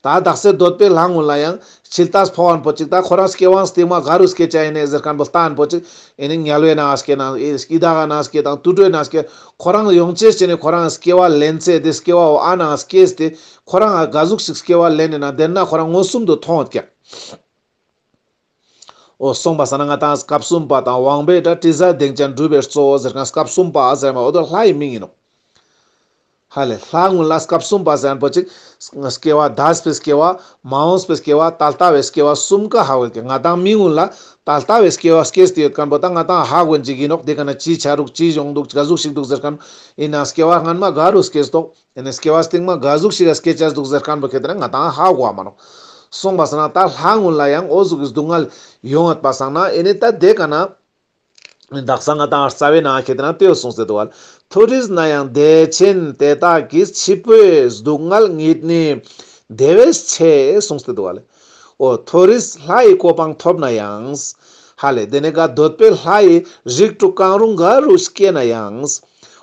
ད་དག་ས་འདོད་པའི་ལྷ་གུན་ལ་ཡང་འཆི་ལྟས་ཕོག་ཁན་པོ་ཅིག་ད་ཁོ་རང་སྐྱེ་བ་སྟིང་མ་ག་རུ་སྐྱེ་ཅེས་ཡིན་ནས་ཟེར་ཁན་པོ་ལྟ་ཁན་པོ་ཅིག་ཨེ་ནི་དམྱལ་བའི་ནང་སྐྱེ་ན་ཡི་དྭགས་ནང་སྐྱེ་དང་དུད་འགྲོའི་ནང་སྐྱེ་ཁོ་རང་ཡོང་ཅེས་ཅི་ནི་ཁོ་རང་སྐྱེ་བ་ལེན་ཚེ་དེ་སྐྱེ་བ་འོ་ཨ་ནང་སྐྱེས་ཏེ་ཁོ་རང་ག་ཟུག་ཞིག་སྐྱེ་བ་ལེན་ནས་ན་དེ་ན་ཁོ་རང་མངོན་སུམ་དུ་མཐོང་ཡོད་ཀྱག་འོ་སོང་པ་སང་ན་ང་ཏང་སྐབས་གསུམ་པ་དང་དབང་པོའི་སྒྲ་དྲི་ཟ་གདེངས་ཅན་སྒྲུབ་པའི་གཙོ་བོ་ཟེར་ཁན་སྐབས་གསུམ་པ་ཟེར་མ་འོ་དོ་ལྷ་ཡི་མིང་ཡིན་ནོག་ཧ་ལེ་ལྷ་གུན་ལ་སྐབས་གསུམ་པ་ཟེར་ཁན་པོ་ཅིག་སྐྱེ་བ་འདས་པའི་སྐྱེ་བ་མ་འོངས་པའི་སྐྱེ་བ་ད་ལྟ་བའི་སྐྱེ་བ་གསུམ་ཀ་ཧ་གོ་ཡོད་ཀྱག་ང་ཏང་མི་གུན་ལ་ད་ལྟ་བའི་སྐྱེ་བ་སྐྱེས་ཏེ་ཡོད་ཁན་པོ་ད་ང་ཏང་ཧ་གོ་ཡིན་ཅིག་ཡིན་ནོག་དེ་ཀ་ན་ཅི་ཆ་རུག་ཅི་ཡོང་འདུག་ག་ཟུག་ཞིག་འདུག་ཟེར་ཁན་ཡིན་ན་སྐྱེ་བ་སྔན་མ་ག་རུ་སྐྱེས་འདུག་ཨེ་ནི་སྐྱེ་བ་སྟིང་མ་ག་ཟུག་ཞིག་ག་སྐྱེ་ཅེས་འདུག་ཟེར་ཁན་པོ་ཁྱེར་ཏེ་ན་ང་ཏང་ཧ་གོ་བ་མ་ནོག་སོང་པ་སང་ན་ད་ལྷ་གུན་ལ་ཡང་འོ་ཟུག་གི་སྡུག་བསྔལ་ཡོང་ཡོད་པ་སང་ན་ཨེ་ནི་ད་དེ་ཀ་ན་དག་ས་ང་ཏང་རྩ་བའི་ནང་ཁྱེར་ཏེ་ན་དེ་གསུངས་ཏེ་འདུག་བ། མཐོ་རིས་ན་ཡང་བདེ་ཆེན་དེ་དག་གིས། འཆི་འཕོའི་སྡུག་བསྔལ་ཉིད་ནི་དེ་བས་ཆེ་གསུངས་ཏེ་འདུག་བ་ལེ། འོ་མཐོ་རིས་ལྷ་ཡི་གོ་འཕང་ཐོབ་ན་ཡང་། ཧ་ལེ་དེ་ནས་ག་འདོད་པའི་ལྷ་ཡི་རིགས་དྲུག་གང་རུང་ག་རུ་སྐྱེས་ན་ཡང་།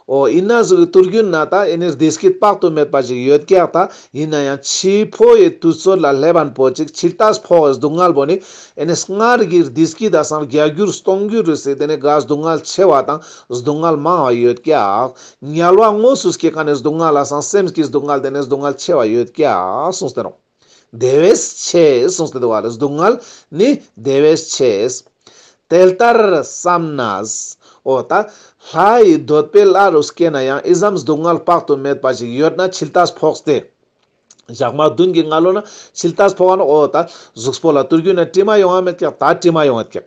འོ་ཡིན་ན་ཟུག་གི་དུས་རྒྱུན་ན་ད་ཨེ་ནི་བདེ་སྐྱིད་དཔག་ཏུ་མེད་པ་ཞིག་ཡོད་ཀྱག་ད་ཡིན་ན་ཡང་འཆི་འཕོ་ཡི་དུས་ཚོད་ལ་སླེབས་པ་པོ་ཅིག་འཆི་ལྟས་ཕོག་གི་སྡུག་བསྔལ་པོ་ནི་ཨེ་ནི་སྔར་གྱི་བདེ་སྐྱིད་དང་སང་བརྒྱ་འགྱུར་སྟོང་འགྱུར་རུ་སེ་དེ་ནས་ག་སྡུག་བསྔལ་ཆེ་བ་དང་སྡུག་བསྔལ་མང་བ་ཡོད་ཀྱག་དམྱལ་བ་དངོས་སུ་སྐྱེ་ཁན་ནི་སྡུག་བསྔལ་ལ་སང་སེམས་ཀྱི་སྡུག་བསྔལ་དེ་ནས་སྡུག་བསྔལ་ཆེ་བ་ཡོད་ཀྱག་གསུངས་ཏེ་ནོག་དེ་བས་ཆེ་གསུངས་ཏེ་འདུག་བ་ལེ། སྡུག་བསྔལ་ནི་དེ་བས་ཆེ། དེ་ལྟར་བསམས་ནས། འོ་ད་ལྷ་ཡི་འདོད་པའི་ལྷ་རུ་སྐྱེས་ན་ཡང་ཨི་ཙམ་སྡུག་བསྔལ་དཔག་ཏུ་མེད་པ་ཞིག་ཡོད་ན་འཆི་ལྟས་ཕོག་སྟེ། ཞག་མ་བདུན་གྱི་སྔ་ལོ་ན་འཆི་ལྟས་ཕོག་ན་འོ་ད་གཟུགས་པོ་ལ་དུས་རྒྱུན་ན་དྲི་མ་ཡོང་བ་མེད་ཀྱག་ད་དྲི་མ་ཡོང་བ་ཀྱག་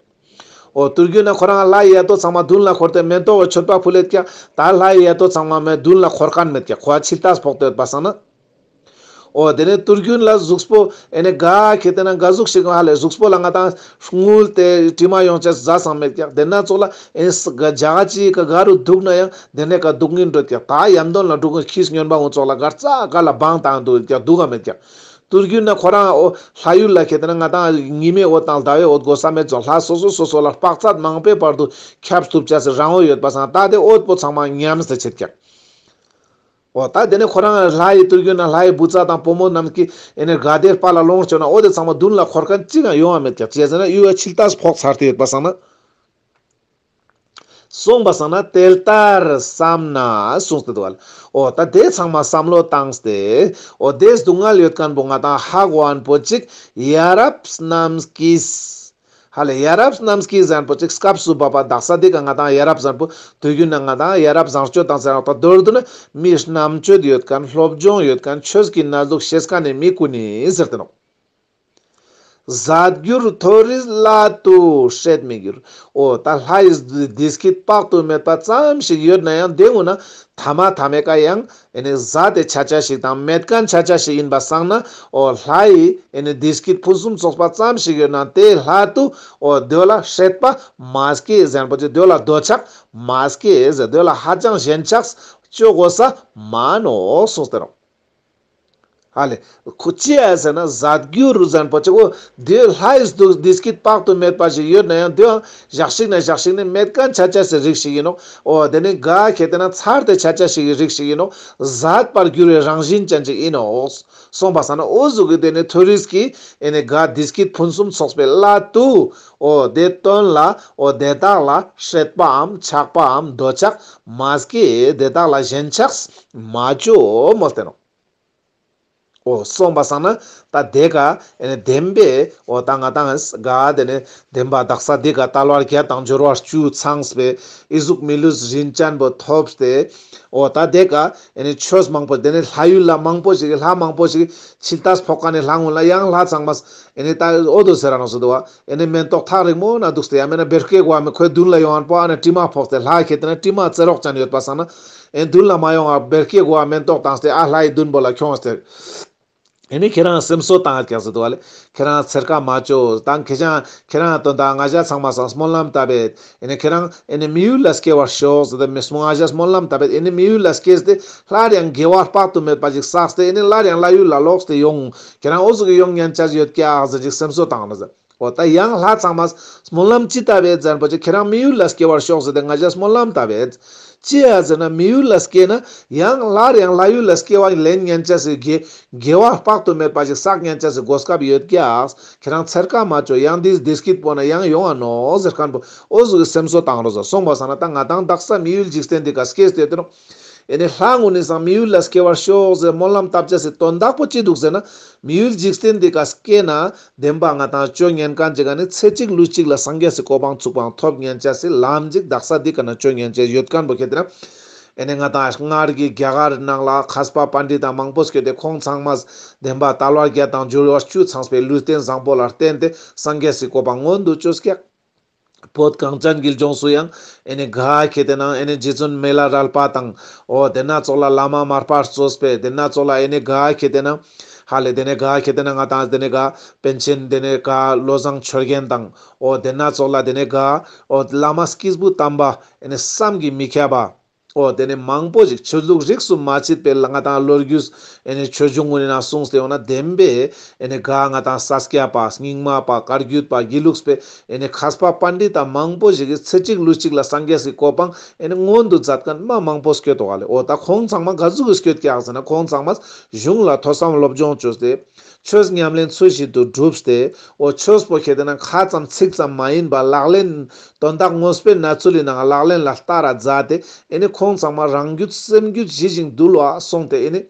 འོ་དུས་རྒྱུན་ན་ཁོ་རང་ལྷ་ཡི་ཡ་ཏོ་ཚང་མ་མདུན་ལ་འཁོར་ཏེ་མེ་ཏོག་གི་མཆོད་པ་ཕུལ་ལེད་ཀྱག་ད་ལྷ་ཡི་ཡ་ཏོ་ཚང་མ་མེ་མདུན་ལ་འཁོར་ཁན་མེད་ཀྱག་ཁོ་འཆི་ལྟས་ཕོག་སྟེ་ཡོད་པ་སང་ན། འོ་དེ་ནས་དུས་རྒྱུན་ལ་གཟུགས་པོ་ཨེ་ནི་ག་ཁྱེར་ཏེ་ན་ག་ཟུག་ཞིག་ཧ་ལེ་གཟུགས་པོ་ལ་ང་ཏང་རྔུལ་ཏེ་དྲི་མ་ཡོང་ཅེས་ཟ་སང་མེད་ཀྱག་དེ་ན་ཙོགས་ལ་ཨེ་ནི་ས་ག་ཇ་ག་ཅིག་ག་ག་རུ་འདུག་ན་ཡང་དེ་ནས་ག་འདུག་ཉིན་འགྲོ་ཀྱག་ད་ཡམ་དོན་ལ་འགྲོ་ཁིས་སྨྱོན་པ་འོ་ཙོགས་ལ་གར་ཙ་ག་ལ་བང་བཏང་འདུག་ཀྱག་འདུག་ག་མེད་ཀྱག་དུས་རྒྱུན་ན་ཁོ་རང་འོ་ལྷ་ཡུལ་ལ་ཁྱེར་ཏེ་ན་ང་ཏང་ཉི་མའི་འོད་དང་ཟླ་བའི་འོད་དགོས་ས་མེད་ཙོགས་ལྷ་སོ་སོ་སོ་སོ་ལ་དཔག་ཚད་མང་པོའི་བར་དུ་ཁྱབ་ཐུབ་ཅེས་སི་རང་འོད་ཡོད་པ་སང་ད་དེ་འོད་པོ་ཚང་མ་ཉམས་སེ་ཆེད་ཀྱག་འོ་ད་དེ་ནས་ཁོ་རང་ལྷ་ཡི་དུས་རྒྱུན་ན་ལྷ་ཡི་བུ་ཚ་དང་བུ་མོ་རྣམས་ཀྱི་ཨེ་ནི་དགའ་བདེའི་དཔལ་ལ་ལོངས་སྤྱོད་ན་འོ་དེ་ཚང་མ་མདུན་ལ་འཁོར་མཁན་གཅིག་ཀྱང་ཡོང་བ་མེད་ཀྱག་ཅི་ཟེར་ན་གཡུལ་བ་ཕྱི་ལྟས་ཕོག་ཚར་ཏེ་ཡོད་པ་སང་ན། སོང་པ་སང་ན་དེ་ལྟར་བསམ་ན་གསུངས་ཏེ་འདུག་ག་ལེ། འོ་ད་དེ་ཚང་མ་བསམ་བློ་བཏང་སྟེ། འོ་དེ་སྡུག་བསྔལ་ཡོད་མཁན་པོ་ང་དང་ཧ་གོ་མཁན་པོ་ཅིག་ཡ་རབས་རྣམས་ཀྱིས། ཧ་ལེ་ཡ་རབས་རྣམས་ཀྱིས་ཟེར་མཁན་པོ་ཅིག་སྐབས་སུ་བབ་པ་དག་ས་དེ་ཀ་ང་དང་ཡ་རབས་ཟེར་མཁན་པོ་དུས་རྒྱུན་ན་ང་དང་ཡ་རབས་བཟང་སྤྱོད་དང་ཟེར་མཁན་པོ་མདོར་བསྡུ་ན་མི་རྣམ་དཔྱོད་ཡོད་མཁན་སློབ་སྦྱོང་ཡོད་མཁན་ཆོས་ཀྱི་གནས་ལུགས་ཤེས་མཁན་ནི་མི་ཀུན་ནི་ཟེར་ཏེ་ནོག་ཟད་འགྱུར་མཐོ་རིས་སླད་དུ་སྲེད་མི་འགྱུར། འོ་ད་ལྷ་ཡི་བདེ་སྐྱིད་དཔག་ཏུ་མེད་པ་ཙམ་ཞིག་ཡོད་ན་ཡང་དེ་ཀུན་ན་ཐ་མ་ཐ་མའི་ཀ་ཡང་ཨེ་ནི་ཟད་དེ་ཆ་ཆ་ཞིག་དང་མེད་མཁན་ཆ་ཆ་ཞིག་ཡིན་པ་སང་ན། འོ་ལྷ་ཡི་ཨེ་ནི་བདེ་སྐྱིད་ཕུན་སུམ་ཚོགས་པ་ཙམ་ཞིག་ཡོད་ན་དེ་སླད་དུ་འོ་དེ་ལ་སྲེད་པ་མ་སྐྱེས་ཟེར་མཁན་པོ་ཅིག་དེ་ལ་འདོད་ཆགས་མ་སྐྱེས་ཟེར་དེ་ལ་ཧ་ཅང་ཞེན་ཆགས་ཅོ་དགོས་ས་མ་ནོག་གསུངས་ཏེ་ནོག་ཧ་ལེ། ཁོ་ཅི་ཡ་ཟེར་ན་ཟད་འགྱུར་ཟེར་མཁན་པོ་ཅིག་འོ་དེ་ལྷ་ཡི་བདེ་སྐྱིད་དཔག་ཏུ་མེད་པ་ཞིག་ཡོད་ན་ཡང་དེའང་ཞག་ཞིག་ན་ཞག་ཞིག་ནི་མེད་མཁན་ཆ་ཆ་སི་རིགས་ཤིག་ཡིན་ནོག་འོ་དེ་ནི་ག་ཁེ་ཏེ་ན་ཚར་ཏེ་ཆ་ཆ་ཞིག་གི་རིགས་ཤིག་ཡིན་ནོག་ཟད་པར་འགྱུར་བའི་རང་བཞིན་ཅན་ཅིག་ཡིན་ནོག་སོང་པ་སང་ན་འོ་ཟུག་གི་དེ་ནི་མཐོ་རིས་ཀྱི་ཨེ་ནི་ག་བདེ་སྐྱིད་ཕུན་སུམ་ཚོགས་པའི་སླད་དུ་འོ་དེ་དོན་ལ་འོ་དེ་དག་ལ་སྲེད་པའམ་ཆགས་པའམ་འདོད་ཆགས་མ་སྐྱེས་དེ་དག་ལ་ཞེན་ཆགས་མ་ཅོ་མོལ་ཏེ་ནོག་འོ་སོང་པ་སང་ན་ད་དེ་ཀ་ཨེ་ནི་བདེན་པའི་འོ་ད་ང་དང་ག་དེ་ནི་བདེན་པ་དག་ས་དེ་ཀ་དལ་བ་བརྒྱད་དང་འབྱོར་བ་བཅུ་ཚང་བའི་ཨི་ཟུག་མི་ལུས་རིན་ཅན་པོ་ཐོབ་སྟེ། འོ་ད་དེ་ཀ་ཨེ་ནི་ཆོས་མང་པོ་དེ་ནི་ལྷ་ཡུལ་ལ་མང་པོ་ཞིག་ལྷ་མང་པོ་ཞིག་ཕྱི་ལྟས་ཕོག་མཁན་ནི་ལྷ་ཀུན་ལ་ཡང་ལྷ་ཚང་མ་ཨེ་ནི་ད་འོ་དོ་ཟེར་ར་ནོག་སུ་དུ་བ། ཨེ་ནི་མེན་ཏོག་ཐག་རིང་མོ་ན་འདུག་སྟེ་ཡང་མེད་ན་བེར་ཀའི་གོ་བ་མི་ཁོའི་མདུན་ལ་ཡོང་མཁན་པོ་ཨ་ནི་དྲི་མ་ཕོག་སྟེ་ལྷ་ཁེ་ཏེ་ན་དྲི་མ་ཙེ་རོགས་ཅན་ཡོད་པ་སང་ན། ཨེ་མདུན་ལ་མ་ཡོང་བ་བེར་ཀའི་གོ་བ་མེན་ཏོག་བཏང་སྟེ་ཨ་ལྷ་ཡི་མདུན་པོ་ལ་ཁྱོངས་ཏེ། ཨེ་ནི་ཁྱེད་རང་སེམས་གསོ་བཏང་ཡོད་ཀྱག་ཟེར་འདུག་བ་ལེ། ཁྱེད་རང་འཚེར་ཁ་མ་ཅོ་དང་ཁྱེད་ཅག་ཁྱེད་རང་དོན་དག་ང་ཞ་ཚང་མ་སང་སྨོན་ལམ་བཏབ་པས། ཨེ་ནི་ཁྱེད་རང་ཨེ་ནི་མི་ཡུལ་ལ་སྐྱེ་བར་ཤོག་ཟེར་ཏེ་མི་སྨོན་ང་ཞ་སྨོན་ལམ་བཏབ་པས། ཨེ་ནི་མི་ཡུལ་ལ་སྐྱེས་ཏེ་སླར་ཡང་དགེ་བ་དཔག་ཏུ་མེད་པ་ཞིག་བསགས་ཏེ་ཨེ་ནི་སླར་ཡང་ལྷ་ཡུལ་ལ་ལོག་སྟེ་ཡོང་། ཁྱེད་རང་འོ་ཟུག་གི་ཡོང་ཉན་ཆ་ཡོད་ཀྱག་ཟེར་ཅིག་སེམས་གསོ་བཏང་ན་ཟེར། འོ་ད་ཡང་ལྷ་ཚང་མ་སྨོན་ལམ་ཅི་བཏབ་པས་ཟེར་ན་པོ་ཅིག་ཁྱེད་རང་མི་ཡུལ་ལ་སྐྱེ་བར་ཤོག་ཟེར་ཏེ་ང་ཞ་སྨོན་ལམ་བཏབ་པས། ཅི་ཡ་ཟེར་ན་མི་ཡུལ་ལ་སྐྱེས་ན་ཡང་སླར་ཡང་ལྷ་ཡུལ་ལ་སྐྱེ་བ་ལེན་ཉན་ཆ་སི་དགེ་དགེ་བ་དཔག་ཏུ་མེད་པ་ཞིག་བསགས་ཉན་ཆ་སི་གོ་སྐབས་ཡོད་ཀྱག་ཁྱེད་རང་འཚེར་ཁ་མ་ཅོ། ཡང་འདིའི་བདེ་སྐྱིད་པོ་ན་ཡང་ཡོང་ང་ནོག་ཟེར་མཁན་པོ་འོ་ཟུག་གི་སེམས་གསོ་བཏང་རོགས་ཟེར། སོང་པ་སང་ན་ད་ང་དང་དག་ས་མི་ཡུལ་འཇིག་རྟེན་འདི་ཀ་སྐྱེས་ཏེ་ཡོད་དེ་ནོག་ཨེ་ནི་ལྷ་ངོ་ནི་སང་མི་ཡུལ་ལ་སྐྱེ་བར་ཤོག་ཟེར་སྨོན་ལམ་བཏབ་ཅེས་སི་དོན་དག་པོ་ཅི་འདུག་ཟེར་ན། མི་ཡུལ་འཇིག་རྟེན་འདི་ཀ་སྐྱེས་ན་བདེན་པ་ང་དང་ཅོ་ཉན་མཁན་ཅིག་ག་ནི་ཚེ་གཅིག་ལུས་གཅིག་ལ་སངས་རྒྱས་སི་གོ་འཕང་ཚུགས་པའང་ཐོབ་ཉན་ཅེས་སི་ལམ་ཅིག་དག་ས་འདི་ཀ་ན་ཅོ་ཉན་ཅེས་ཡོད་མཁན་པོ་ཁེ་ཏེ་ན། ཨེ་ནི་ང་དང་སྔར་གྱི་རྒྱ་གར་ནང་ལ་མཁས་པ་པཎྜི་ཏ་མང་པོ་སྐྱོད་དེ་ཁོང་ཚང་མས་བདེན་པ་དལ་བ་བརྒྱད་དང་འབྱོར་བ་བཅུ་ཚང་བའི་ལུས་རྟེན་བཟང་པོ་ལ་བརྟེན་ཏེ་སངས་རྒྱས་སི་གོ་འཕང་མངོན་དུ་ཅོས་ཀྱག་བོད་གངས་ཅན་གྱི་ལྗོངས་སུ་ཡང་ཨེ་ནི་ག་ཁེ་ཏེ་ན་ཨེ་ནི་རྗེ་བཙུན་མི་ལ་རས་པ་དང་། འོ་དེ་ན་ཙོགས་ལ་བླ་མ་མར་པ་གཙོས་པའི་དེ་ན་ཙོགས་ལ་ཨེ་ནི་ག་ཁེ་ཏེ་ན་ཧ་ལེ་དེ་ནི་ག་ཁེ་ཏེ་ན་ང་དང་དེ་ནི་ག་པཎ་ཆེན་དེ་ནི་ག་བློ་བཟང་ཆོས་རྒྱན་དང་། འོ་དེ་ན་ཙོགས་ལ་དེ་ནི་ག་འོ་བླ་མ་སྐྱེས་བུ་དམ་པ་ཨེ་ནི་བསམ་གྱིས་མི་ཁྱབ་པ། འོ་དེ་ནི་མང་པོ་ཞིག་ཆོས་ལུགས་རིས་སུ་མ་ཆད་པའི་ལ་ང་དང་ལོ་རྒྱུས་ཨེ་ནི་ཆོས་འབྱུང་ངོ་ནི་ན་གསུངས་ཏེ་ཡོང་ན་བདེན་པའི་ཨེ་ནི་ག་ང་དང་ས་སྐྱ་པ་རྙིང་མ་པ་བཀའ་བརྒྱུད་པ་དགེ་ལུགས་པའི་ཨེ་ནི་མཁས་པ་པཎྜི་ཏ་མང་པོ་ཞིག་གིས་ཚེ་གཅིག་ལུས་གཅིག་ལ་སངས་རྒྱས་སི་གོ་འཕང་ཨེ་ནི་མངོན་དུ་མཛད་མཁན་མ་མང་པོ་སྐྱོད་དོ་ག་ལེ། འོ་ད་ཁོང་ཚང་མ་ག་ཟུག་གི་སྐྱོད་ཀྱག་ཟེར་ན་ཁོང་ཚང་མ་གཞུང་ལ་ཐོས་བསམ་སློབ་སྦྱོང་བཅོས་ཏེ། ཆོས་ཉམས་ལེན་ཚུལ་བཞིན་དུ་བསྒྲུབས་ཏེ། འོ་ཆོས་པོ་ཁེ་ཏེ་ན་ཁ་ཙམ་ཚིག་ཙམ་མ་ཡིན་པ་ལག་ལེན་དོན་དག་དངོས་པོའི་གནས་ཚུལ་ལི་ནང་ལག་ལེན་ལ་བསྟར་ར་མཛད་དེ་ཨེ་ནི་ཁོང་ཚང་མ་རང་རྒྱུད་སེམས་རྒྱུད་ཞི་ཞིང་དུལ་བ་སོང་སྟེ་ཨེ་ནི་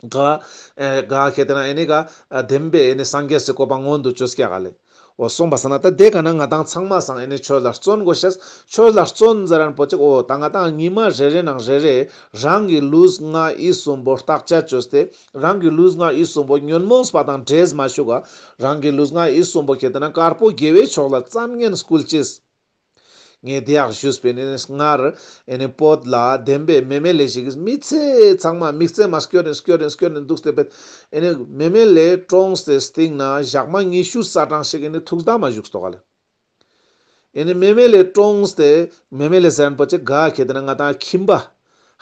ག་ཨེ་ག་ཁེ་ཏེ་ན་ཨེ་ནི་ག་ཨ་བདེན་པའི་ཨེ་ནི་སངས་རྒྱས་སི་གོ་འཕང་མངོན་དུ་ཅོས་ཀྱག་ག་ལེ། འོ་སོང་པ་སང་ན་ད་དེ་ཀ་ན་ང་དང་ཚང་མ་སང་ཨེ་ནི་ཆོས་ལ་བརྩོན་དགོས་ཤེས། ཆོས་ལ་བརྩོན་ཟེར་རན་པོ་ཅིག་འོ་ད་ང་དང་ཉི་མ་རེ་རེ་ནང་རེ་རེ་རང་གི་ལུས་ངག་ཡིད་གསུམ་པོ་བརྟག་དཔྱད་བཅོས་ཏེ་རང་གི་ལུས་ངག་ཡིད་གསུམ་པོ་ཉོན་མོངས་པ་དང་འདྲེས་མ་བཅུག་ག་རང་གི་ལུས་ངག་ཡིད་གསུམ་པོ་ཁེ་ཏེ་ན་དཀར་པོ་དགེ་བའི་ཕྱོགས་ལ་ཙམ་ཉན་སྐུལ་ཅེས། ངས་དེ་ཡག་ཞུས་པས་ནི་སྔར་ཨེ་ནི་བོད་ལ་བདེན་པའི་མེ་མེ་ལེ་ཞིག་གིས་མི་ཚེ་ཚང་མ་མི་ཚེ་མ་སྐྱོར་རིན་སྐྱོར་རིན་སྐྱོར་རིན་འདུག་སྟེ་བེད་ཨེ་ནི་མེ་མེ་ལེ་གྲོངས་ཏེ་སྟིང་ན་ཞག་མ་ཉི་ཤུ་རྩ་གྲངས་ཤིག་ཨེ་ནི་ཐུགས་དམ་མ་བཞུགས་སྟོ་ག་ལེ། ཨེ་ནི་མེ་མེ་ལེ་གྲོངས་ཏེ་མེ་མེ་ལེ་ཟེར་མཁན་པོ་ཅིག་ག་ཁེ་ཏེ་ན་ང་དང་ཁྱིམ་པ་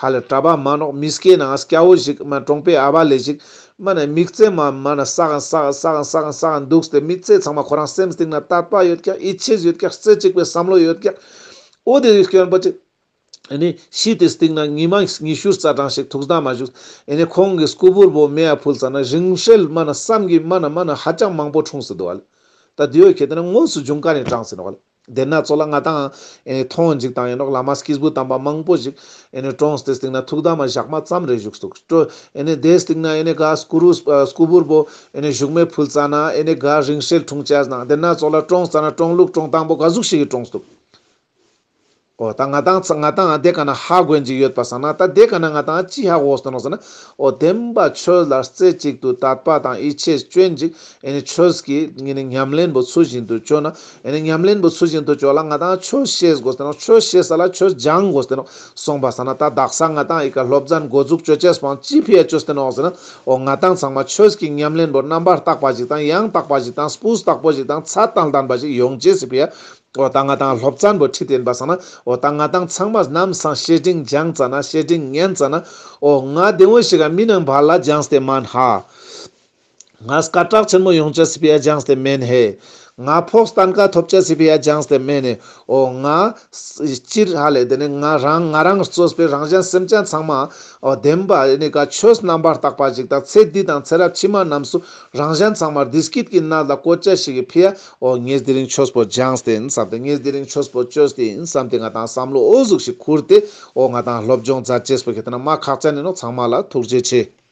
ཧ་ལེ་གྲྭ་པ་མ་ནོག་མི་སྐྱེ་ནང་སྐྱ་བོ་ཞིག་མ་གྲོང་པའི་ཨ་བ་ལེ་ཞིག་མ་ན་མི་ཚེ་མ་མ་ན་ས་ག་ས་ག་ས་ག་ས་ག་ས་ག་འདུག་སྟེ་མི་ཚེ་ཚང་མ་ཁོ་རང་སེམས་སྟེང་ན་དད་པ་ཡོད་ཀྱག་ཡིད་ཆེས་ཡོད་ཀྱག་རྩེ་གཅིག་པའི་བསམ་བློ་ཡོད་ཀྱག་འོ་དེ་ཡོད་མཁན་པོ་ཅིག་ཨེ་ནི་ཤི་སྟེ་སྟིང་ན་ཉི་མ་ཉི་ཤུ་རྩ་གྲངས་ཤིག་ཐུགས་དམ་མ་བཞུགས། ཨེ་ནི་ཁོང་གི་སྐུ་ཕུར་བོ་མེ་ཡ་ཕུལ་ཙ་ན་རིང་བསྲེལ་མ་ན་བསམ་གྱིས་མ་ན་མ་ན་ཧ་ཅང་མང་པོ་འཁྲུངས་སེ་འདུག་ཨ་ལེ། ད་དེའོ་ཁེ་ཏེ་ན་དངོས་སུ་འབྱུང་ཁན་ནི་གྲངས་ཟེར་ནོག་ལེ། དེ་ན་ཙོགས་ལ་ང་དང་ཨེ་ནི་མཐོང་ཅིག་དང་ཨིན་ནོག་བླ་མ་སྐྱེས་བུ་དམ་པ་མང་པོ་ཞིག་ཨེ་ནི་གྲོངས་ཏེ་སྟིང་ན་ཐུགས་དམ་མ་བཞག་མ་ཙམ་རེ་བཞུགས་འདུག། ཨེ་ནི་དེ་སྟིང་ན་ཨེ་ནི་ག་སྐུ་རུ་སྐུ་ཕུར་བོ་ཨེ་ནི་བཞུགས་མེ་ཕུལ་ཙ་ན་ཨེ་ནི་ག་རིང་བསྲེལ་འཁྲུངས་ཅེས་ནང་། དེ་ན་ཙོགས་ལ་གྲོངས་ཙ་ན་གྲོངས་ལུགས་གྲོངས་སྟངས་པོ་ག་ཟུག་ཞིག་གི་གྲོངས་འདུག། འོ་ད་ང་དང་ང་དང་དེ་ཀ་ན་ཧ་གོ་ཡིན་ཅིག་ཡོད་པ་སང་ན། ད་དེ་ཀ་ན་ང་དང་ཅི་ཧ་གོ་སྟེ་ནོག་ཟེར་ན། འོ་བདེན་པ་ཆོས་ལ་རྩེ་གཅིག་ཏུ་དད་པ་དང་ཡིད་ཆེས་ཅོ་ཡིན་ཅིག། ཨེ་ནི་ཆོས་ཀྱི་ཉམས་ལེན་པོ་ཚུལ་བཞིན་དུ་ཅོ་ན། ཨེ་ནི་ཉམས་ལེན་པོ་ཚུལ་བཞིན་དུ་ཅོ་ལ་ང་དང་ཆོས་ཤེས་དགོས་ཏེ་ནོག། ཆོས་ཤེས་ས་ལ་ཆོས་སྦྱང་དགོས་ཏེ་ནོག། སོང་པ་སང་ན་ད་དག་ས་ང་དང་ཨི་ཀ་སློབ་ཚན་འགོ་འཛུགས་ཅོ་ཅེས་པོའང་ཅི་ཕི་ཡ་ཅོས་ཏེ་ནོག་ཟེར་ན། འོ་ང་དང་ཚང་མ་ཆོས་ཀྱི་ཉམས་ལེན་པོ་རྣམ་པར་དག་པ་ཞིག་དང་ཡང་དག་པ་ཞིག་དང་སྤུས་དག་པོ་ཞིག་དང་ཚད་དང་ལྡན་པ་ཞིག་ཡོང་ཅེས་སི་ཕི་ཡ། འོ་ད་ང་དང་སློབ་ཚན་པོ་ཁྲིད་དེ་ཡིན་པ་སང་ན། འོ་ད་ང་དང་ཚང་མ་ནམ་སང་བཤེས་སྤྲིང་སྦྱངས་ཙ་ན་བཤེས་སྤྲིང་ཉན་ཙ་ན། འོ་ང་བདེ་མོ་ཞིག་ག་མི་ནང་བར་ལ་སྦྱངས་ཏེ་མན་ཧ། ང་སྐད་གྲགས་ཆེན་མོ་ཡོང་ཅེས་སི་ཕི་ཡ་སྦྱངས་ཏེ་མན་ཧེ། ང་ཕོགས་སྟན་ཀ་ཐོབ་ཅེས་སི་ཕི་ཡ་སྦྱངས་ཏེ་མན་ཧེ། འོ་ང་སྤྱིར་ཧ་ལེ་དེ་ནི་ང་རང་ང་རང་གཙོས་པའི་རང་གཞན་སེམས་ཅན་ཚང་མ། འོ་བདེན་པ་ཨེ་ནི་ཀ་ཆོས་རྣམ་པར་དག་པ་ཞིག་དང་ཚེ་འདི་དང་ཚེ་རབས་ཕྱི་མ་རྣམས་སུ་རང་གཞན་ཚང་མར་བདེ་སྐྱིད་ཀྱི་ནང་ལ་བཀོད་ཅེས་ཤིག་གི་ཕི་ཡ། འོ་ངས་དེ་རིང་ཆོས་པོ་སྦྱངས་ཏེ་ཡིན་བསམ་སྟེ། ངས་དེ་རིང་ཆོས་པོ་ཅོས་ཏེ་ཡིན་བསམ་སྟེ་ང་དང་བསམ་བློ་འོ་ཟུག་ཞིག་ཁུར་ཏེ། འོ་ང་དང་སློབ་སྦྱོང་མཛད་ཅེས་པོ་ཁེ་ཏེ་ན་མ་ཁག་ཅན་ཡིན་ནོག། ཚང་མ་ལ་ཐུགས་རྗེ་ཆེ།